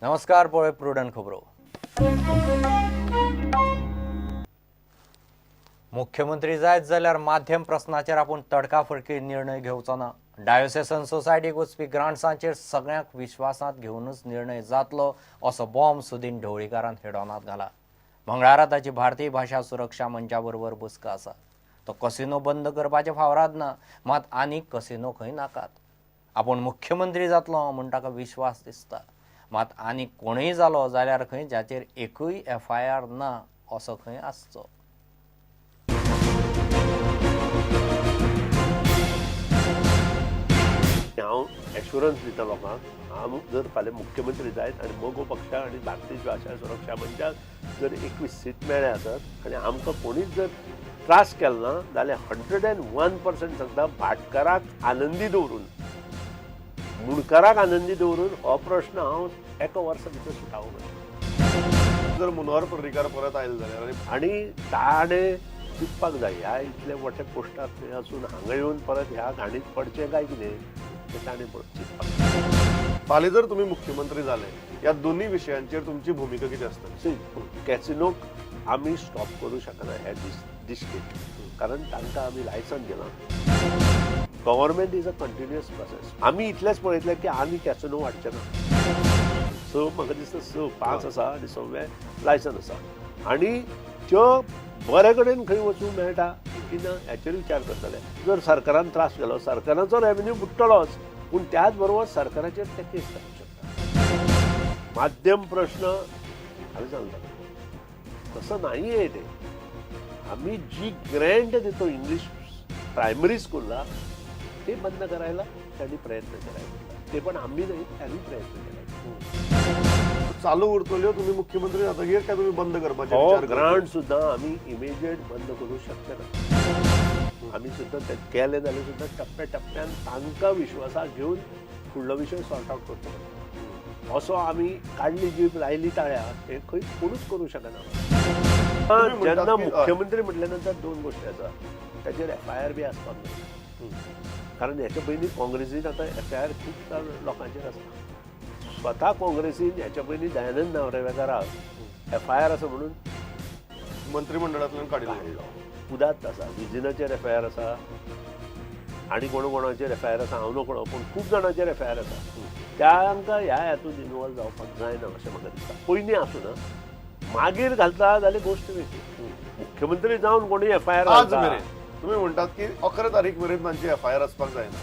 नमस्कार, पळय प्रुडंट खबरो. मुख्यमंत्री जायत जाल्यार माध्यम प्रस्नाचेर आपूण तडकाफडकी निर्णय घेवचो ना. डायोसेसन सोसायटीक वचपी ग्रांट्सांचेर सगळ्यांक विश्वासांत घेवनूच निर्णय जातलो असो बॉम्ब सुदीन ढवळीकारान हेडोनात घाला. मंगळारा ताची भारतीय भाशा सुरक्षा मंचा बरोबर बसका आसा. तो कसिनो बंद करपाचे फावराद ना, मात आनीक कसिनो खंय नाकात. आपूण मुख्यमंत्री जातलो म्हूण ताका विश्वास दिसता, मात आनीक कोणूय जालो जाल्यार खंय जाचेर एकूय एफआयआर ना असो खंय आसचो. हांव एश्युरन्स दिता लोकांक, हांव जर फाल्यां मुख्यमंत्री जायत आनी मगो पक्षा आनी भारतीय भाशा सुरक्षा मंचाक जर 21 सीट मेळ्ळे आसत आनी आमकां कोणीच जर त्रास केलो ना जाल्यार 101% सांगता, भाटकाराक आनंदी दवरून, मुणकाराक आनंदी दवरून हो प्रश्न हांव एका वर्सा भितर सुटावो करता. जर मनोहर पर्रीकार परत आयले जाल्यार आनी ताणें चिंतपाक जाय, ह्या इतले मोठे पोस्टार थंय आसून हांगा येवन परत ह्या घाणीत पडचें काय कितें तें ताणें चिंतपाक जाय. फाल्यां जर तुमी मुख्यमंत्री जाले, ह्या दोन्ही विशयांचेर तुमची भुमिका कितें आसतली? कॅसिनोक आमी स्टॉप करूं शकना ह्या डिस्ट्रिक्ट, कारण तांकां आमी लायसन दिलां. Government is a continuous process. आमी इतलेंच पळयतलें की आनी कॅसिनो वाडचे ना. 6 म्हाका दिसता 6 5 आसा आनी 6वें लायसन आसा आनी त्यो बरे कडेन खंय वचूंक मेळटा की ना हाचेर विचार करतले. जर सरकारान त्रास केलो, सरकाराचो रेवेन्यू बुडटलोच, पूण त्याच बरोबर सरकाराचेर ते केस घालूंक शकता. माध्यम प्रश्न हांवें सांगता तसं नाही आहे ते. आम्ही जी ग्रँट देतो इंग्लिश प्रायमरी स्कूलला ते बंद करायला त्यांनी प्रयत्न केला, ते पण आम्ही नाही, त्यांनी प्रयत्न केला. चालू उरतल्यो तुम्ही मुख्यमंत्री जातकीर काय तुम्ही बंद करपाचे? हो, ग्रांट सुद्धा आम्ही इमिजिएट बंद करू शकचे ना. आम्ही सुद्धा ते केले जाल्यार सुद्धा टप्प्या टप्प्यान तांकां विश्वासाक घेवन फुडलो विशय सॉर्ट आवट करतलो. असो आमी काडली जीप लायली ताळ्या हे खंय कोणूच करूं शकना. जेन्ना मुख्यमंत्री म्हटल्या नंतर दोन गोष्टी आसा, ताचेर एफआयआर बी आसपाक जाय, कारण हेच्या पयलीं काँग्रेसीन आतां एफआयआर खूब लोकांचेर आसा. स्वता काँग्रेसीन हेच्या पयलीं दयानंद नार्वेकाराक एफआयआर आसा म्हणून मंत्रिमंडळांतल्यान काडिल्लो. उदात्त आसा, विजिनाचेर एफआयआर आसा आनी कोण कोणाचेर एफआयआर आसा हांव नकळो, पूण खूब जाणांचेर एफआयआर आसा. तांकां ह्या हातूंत इनवॉल्व जावपाक जायना अशें म्हाका दिसता. पयलीं आसूं ना, मागीर घालता जाल्यार गोश्ट वेगळी. मुख्यमंत्री जावन कोणी एफआयआर आज मेरेन तुम्ही म्हणटात की 11 तारीख मेरेन तांची एफआयआर आसपाक जायना.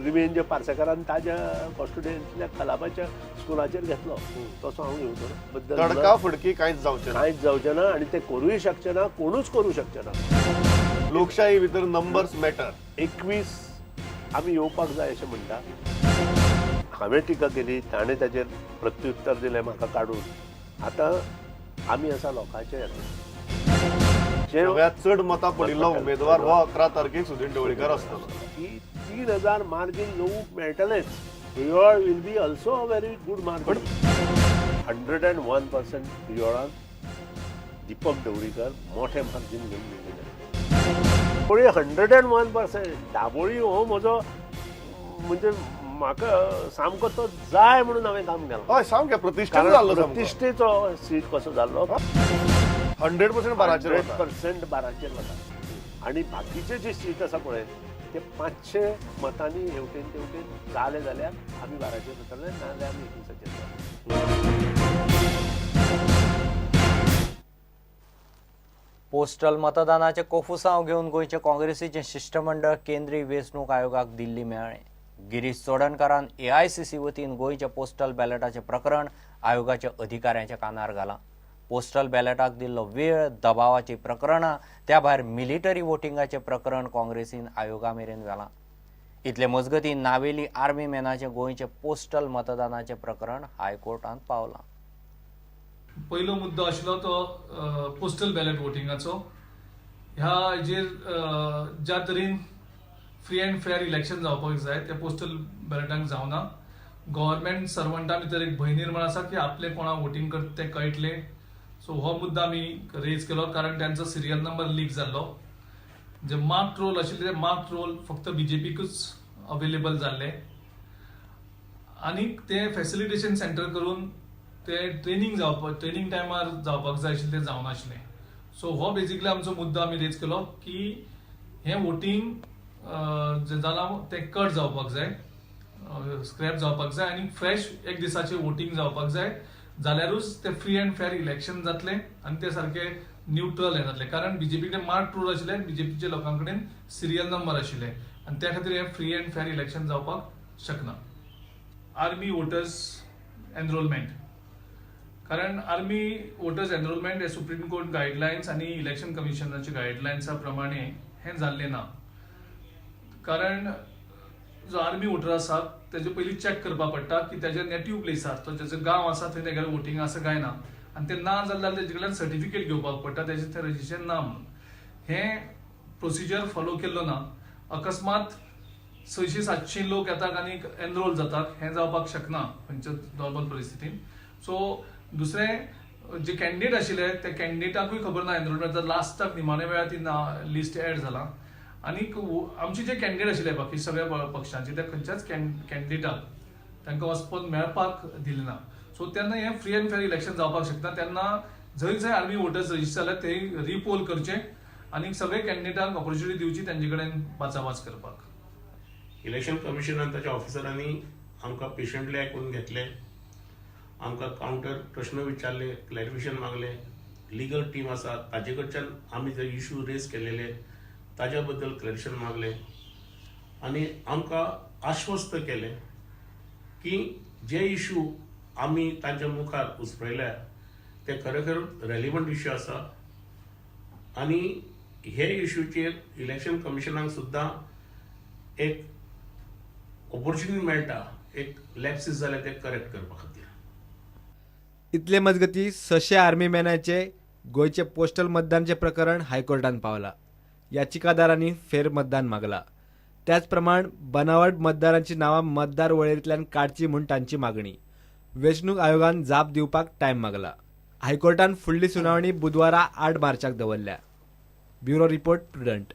रिमेन जे पार्सेकारान ताज्या कॉन्स्टिट्युएन्सीच्या खलापाच्या स्कुलाचेर घेतलो तसो हांव घेवचो ना. तडका फडकी कांयच जावचें ना, कांयच जावचें ना आनी ते करूय शकचे ना, कोणूच करूं शकचे ना. लोकशाही भितर नंबर्स मॅटर. 21 आमी येवपाक जाय अशें म्हणटा. हांवें टिका केली, ताणें ताचेर प्रत्युत्तर दिलें म्हाका काडून. आतां आमी आसा लोकांचे हातूंत. सगळ्यांत चड मतां पडिल्लो उमेदवार हो 11 तारखेक सुदीन ढवळीकार आसतलो. की 3000 मार्जीन येवंक मेळटलेंच. Priyal will be also a very good margin. 101% प्रियोळान Deepak Dhavalikar मोठे मार्जीन घेवन निवडून येतले. 101% दाबोळी हो म्हजो म्हणजे म्हाका सामको तो जाय म्हणून हांवें काम केलां. हय, सामकें प्रतिश्ठेचो जाल्लो, प्रतिश्ठेचो सीट कसो जाल्लो. 100% बाराचेर, 100% बाराचेर वता. आनी बाकीचे जे सीट आसा पळय ते 500 मतांनी हेवटेन तेवटेन जाले जाल्यार आमी 12चेर वतले, नाजाल्यार आमी 21चेर वतले. पोस्टल मतदानाचे कोफुसांव घेवन गोंयचे काँग्रेसीचें शिश्टमंडळ केंद्रीय वेंचणूक आयोगाक दिल्ली मेळ्ळें. गिरीश चोडणकारान एआयसीसी वतीन गोंयच्या पोस्टल बॅलेटाचें प्रकरण आयोगाच्या अधिकाऱ्यांच्या कानार घालां. पोस्टल बॅलेटाक दिल्लो वेळ, दबावाची प्रकरणां, त्या भायर मिलिटरी वोटिंगाचें प्रकरण काँग्रेसीन आयोगा मेरेन व्हेलां. इतले मजगतीं नावेली आर्मी मॅनाचें गोंयचें पोस्टल मतदानाचें प्रकरण हायकोर्टांत पावलां. पयलो मुद्दो आशिल्लो तो पोस्टल बॅलेट वोटिंगाचो. ह्या हेजेर ज्या तरेन फ्री अँड फेअर इलेक्शन जावपाक जाय ते पोस्टल बॅलेटांक जावना. गव्हर्मेंट सर्वंटा भितर एक भंय निर्माण आसा की आपले कोणाक वोटींग करता तें कळटलें. सो हो मुद्दा आमी रेज केलो कारण तांचो सिरियल नंबर लीक जाल्लो. जे मार्क रोल आशिल्ले ते मार्क रोल फक्त बीजेपीकूच अवेलेबल जाल्ले. आनीक ते फॅसिलिटेशन सेंटर करून ते ट्रेनिंग जावपाक, ट्रेनिंग टायमार जावपाक जाय आशिल्लें, तें जावनाशिल्लें. सो हो बेजिकली आमचो मुद्दो आमी रेज केलो की हें वोटींग जें जालां तें कट जावपाक जाय, स्क्रॅप जावपाक जाय आनी फ्रेश एक दिसाचें वोटींग जावपाक जाय, जाल्यारूच तें फ्री अँड फेर इलेक्शन जातलें आनी तें सारकें न्यूट्रल हें जातलें. कारण बीजेपी कडेन मार्क रूल आशिल्ले, बीजेपीच्या लोकां कडेन सिरियल नंबर आशिल्ले आनी त्या खातीर हें फ्री अँड फेर इलेक्शन जावपाक शकना. आर्मी वोटर्स एनरोलमेंट, कारण आर्मी वोटर्स एनरोलमेंट हे सुप्रीम कोर्ट गायडलायन्स आनी इलेक्शन कमिशनाचे गायडलायन्सा प्रमाणे हें जाल्लें ना. कारण जो आर्मी वोटर आसा तेजे पयलीं चॅक करपाक पडटा की तेजे नेटीव प्लेसार, तो जेजो गांव आसा थंय तेगेलें वोटींग आसा काय ना, आनी तें ना जालें जाल्यार तेजे कडल्यान सर्टिफिकेट घेवपाक पडटा तेजें थंय रजिस्ट्रेशन ना म्हणून. हें प्रोसिजर फॉलो केल्लो ना. अकस्मात 600-700 लोक येतात आनी एनरोल जातात, हें जावपाक शकना खंयच्या नॉर्मल परिस्थितीन. सो दुसरें जे कॅन्डिडेट आशिल्ले त्या कॅन्डिडेटाकूय खबर ना एनरोलमेंट, लास्टाक निमाण्या वेळार ती ना लिस्ट एड जाला. आनीक आमचे जे कॅन्डिडेट आशिल्ले बाकी सगळ्या पक्षांचे त्या खंयच्याच कॅन्डिडेटाक तांकां वचपाक मेळपाक दिलें ना. सो तेन्ना हें फ्री अँड फेर इलेक्शन जावपाक शकना. तेन्ना जंय जंय आर्मी वोटर्स रजिस्टर जाल्यार ते रिपोल करचे आनी सगळे कॅन्डिडेटांक ऑपॉर्च्युनिटी दिवची तेंचे कडेन बाचाबाच करपाक. इलेक्शन कमिशनान ताच्या ऑफिसरांनी आमकां पेशंटली आयकून घेतले, आमकां कावंटर प्रश्न विचारले, क्लॅरिफिकेशन मागले. लिगल टीम आसा ताजे कडच्यान आमी जे इशू रेज केलेले ताज्या बद्दल क्लॅरिफिकेशन मागले आनी आमकां आश्वस्त केलें की जे इशू आमी तांच्या मुखार उसपयल्या ते खरें खरें रेलिवंट इशू आसा आनी हे इशूचेर इलेक्शन कमिशनाक सुद्दां एक ऑपॉर्च्युनिटी मेळटा, एक लॅप्सीस जाल्यार ते करेक्ट करपा खातीर. इतले मजगती 600 आर्मी मॅनाचे गोंयचे पोस्टल मतदानचे प्रकरण हायकोर्टान पावला. याचिकादारांनी फेर मतदान मागला. त्याच प्रमाण बनावट मतदारांची नांवां मतदार वळेरींतल्यान काडची म्हूण तांची मागणी. वेंचणूक आयोगान जाप दिवपाक टायम मागला. हायकोर्टान फुडली सुनावणी बुधवारा 8 मार्चाक दवरल्या. Bureau report, Prudent.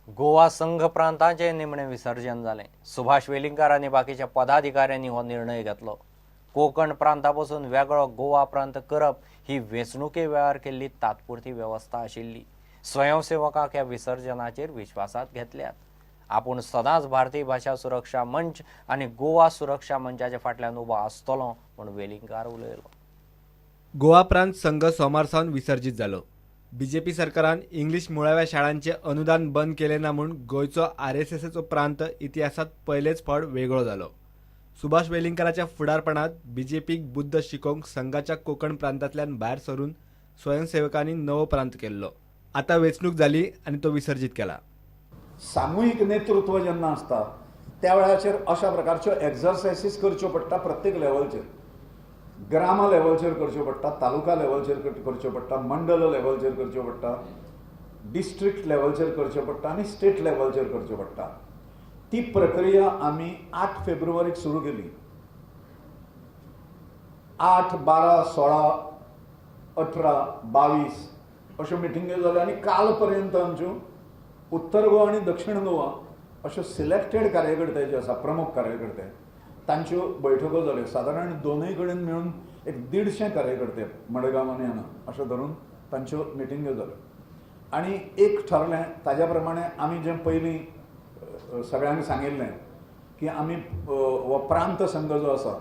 Goa संघ प्रांताचें निमणें विसर्जन जालें. सुभाष वेलिंगकार आनी बाकीच्या पदाधिकाऱ्यांनी हो निर्णय घेतलो. कोकण प्रांता पसून वेगळो गोवा प्रांत करप ही वेंचणुके वेळार केल्ली तात्पुरती वेवस्था आशिल्ली. स्वयंसेवकांक ह्या विसर्जनाचेर विश्वासात घेतल्यात. आपूण सदांच भारतीय भाशा सुरक्षा मंच आनी गोवा सुरक्षा मंचाच्या फाटल्यान उबो आसतलो म्हूण वेलिंगकार उलयलो. गोवा प्रांत संघ सोमार सावन विसर्जीत जालो. बीजेपी सरकारान इंग्लीश मुळाव्या शाळांचे अनुदान बंद केलें ना म्हूण गोंयचो आरएसएसचो प्रांत इतिहासांत पयलेच फावट वेगळो जालो. सुभाष वेलिंगकाराच्या फुडारपणांत बीजेपीक बुद्द शिकोवंक संघाच्या कोकण प्रांतांतल्यान भायर सरून स्वयंसेवकांनी नवो प्रांत केल्लो. आतां वेंचणूक जाली आनी तो विसर्जीत केला. सामूहिक नेतृत्व जेन्ना आसता त्या वेळाचेर अशा प्रकारच्यो एक्सरसायसीस करच्यो पडटा. प्रत्येक लेवलचेर, ग्रामा लेवलचेर करच्यो पडटा, तालुका लेवलचेर करच्यो पडटा, मंडल लेवलचेर करच्यो पडटा, डिस्ट्रिक्ट लेवलचेर करच्यो पडटा आनी स्टेट लेवलचेर करच्यो पडटा. ती प्रक्रिया आमी 8 फेब्रुवारीक सुरू केली. 8, 12, 16, 18, 22 अश्यो मिटिंग्यो जाल्यो आनी काल पर्यंत आमच्यो उत्तर गोवा आनी दक्षिण गोवा अश्यो सिलेक्टेड कार्यकर्ते जे आसा, प्रमुख कार्यकर्ते, तांच्यो बैठको जाल्यो. सादारण दोनूय कडेन मेळून एक 150 कार्यकर्ते मडगांव आनी हांगा अशें धरून तांच्यो मिटिंग्यो जाल्यो. आनी एक ठरलें ताज्या प्रमाणे आमी जें पयलीं सगळ्यांक सांगिल्लें की आमी हो प्रांत संघ जो आसा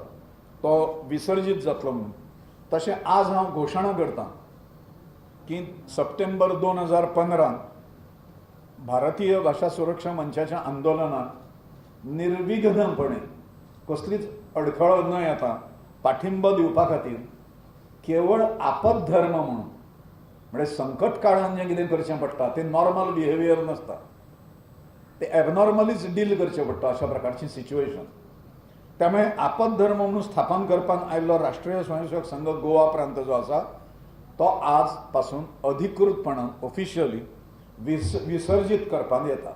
तो विसर्जीत जातलो म्हणून, तशें आज हांव घोशणा करतां की सप्टेंबर 2015 भारतीय भाशा सुरक्षा मंचाच्या आंदोलनाक निर्विघ्नपणे कसलीच अडखळ न येता पाठिंबो दिवपा खातीर केवळ आपद्धर्म म्हणून, म्हणजे संकट काळान जें कितें करचें पडटा तें नॉर्मल बिहेवियर नासता, ते एबनॉर्मलीच डील करचें पडटा अशा प्रकारची सिच्युएशन. त्यामुळे आपद्धर्म म्हणून स्थापन करपाक आयिल्लो राष्ट्रीय स्वयंसेवक संघ गोवा प्रांत जो आसा तो आज पासून अधिकृतपणान ऑफिशियली विसर्जीत करपाक येता.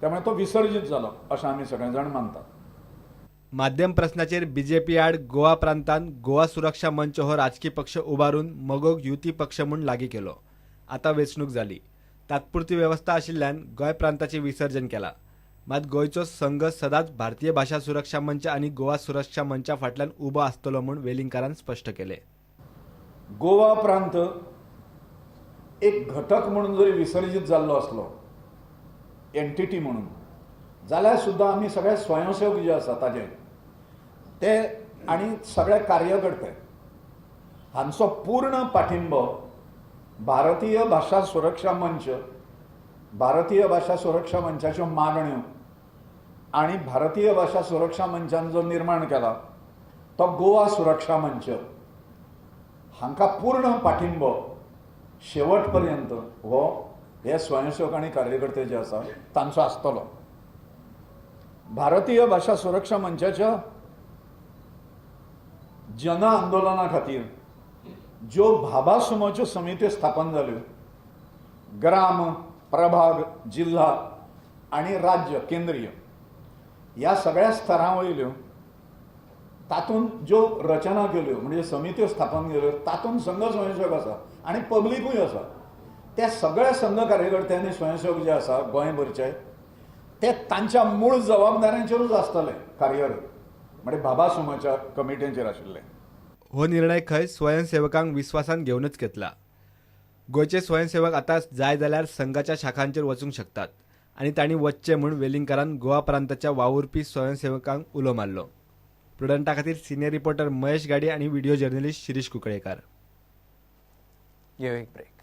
त्यामुळे तो विसर्जीत जालो अशें आमी सगळे जाण मानतात. माध्यम प्रश्नाचेर बीजेपी आड गोवा प्रांतान गोवा सुरक्षा मंच हो राजकी पक्ष उबारून मगोक युती पक्ष म्हूण लागीं केलो. आतां वेंचणूक जाली. तात्पुरती वेवस्था आशिल्ल्यान गोंय प्रांताचें विसर्जन केलां. मात गोंयचो संघ सदांच भारतीय भाशा सुरक्षा मंच आनी गोवा सुरक्षा मंचा फाटल्यान उबो आसतलो म्हूण वेलिंगकारान स्पश्ट केलें. गोवा प्रांत एक घटक म्हणून जरी विसर्जित जाल्लो आसलो एंटिटी म्हणून जाल्यार सुद्दां आमी सगळे स्वयंसेवक जे आसा ताजे ते आनी सगळे कार्यकर्ते हांचो पूर्ण पाठिंबो भारतीय भाशा सुरक्षा मंच, भारतीय भाशा सुरक्षा मंचाच्यो मागण्यो आनी भारतीय भाशा सुरक्षा मंचान जो निर्माण केला तो गोवा सुरक्षा मंच हांकां पूर्ण पाठिंबो शेवट पर्यंत हो हे स्वयंसेवक आनी कार्यकर्ते जे आसा तांचो आसतलो. भारतीय भाशा सुरक्षा मंचाच्या जन आंदोलना खातीर ज्यो भाभा सुमोच्यो समित्यो स्थापन जाल्यो, ग्राम, प्रभाग, जिल्हा आनी राज्य केंद्रीय ह्या सगळ्या स्तरां वयल्यो तातूंत ज्यो रचना केल्यो म्हणजे समित्यो स्थापन केल्यो तातूंत संघ स्वयंसेवक आसा आनी पब्लिकूय आसा. त्या सगळ्या संघ कार्यकर्त्यांनी स्वयंसेवक जे आसा गोंयभरचे ते तांच्या मूळ जबाबदाऱ्यांचेरूच आसतले कार्यरत, म्हणजे भाभा सुमाच्या कमिट्यांचेर आशिल्ले. हो निर्णय खंय स्वयंसेवकांक विस्वासान घेवनच घेतला. गोंयचे स्वयंसेवक आतां जाय जाल्यार संघाच्या शाखांचेर वचूंक शकतात आनी तांणी वचचें म्हूण वेलिंगकारान गोवा प्रांताच्या वावुरपी स्वयंसेवकांक उलो मारलो. प्रुडंटा खातीर सिनियर रिपोर्टर महेश गाडी आनी व्हिडिओ जर्नलिस्ट शिरीष कुंकळेकार. घेवया एक ब्रेक.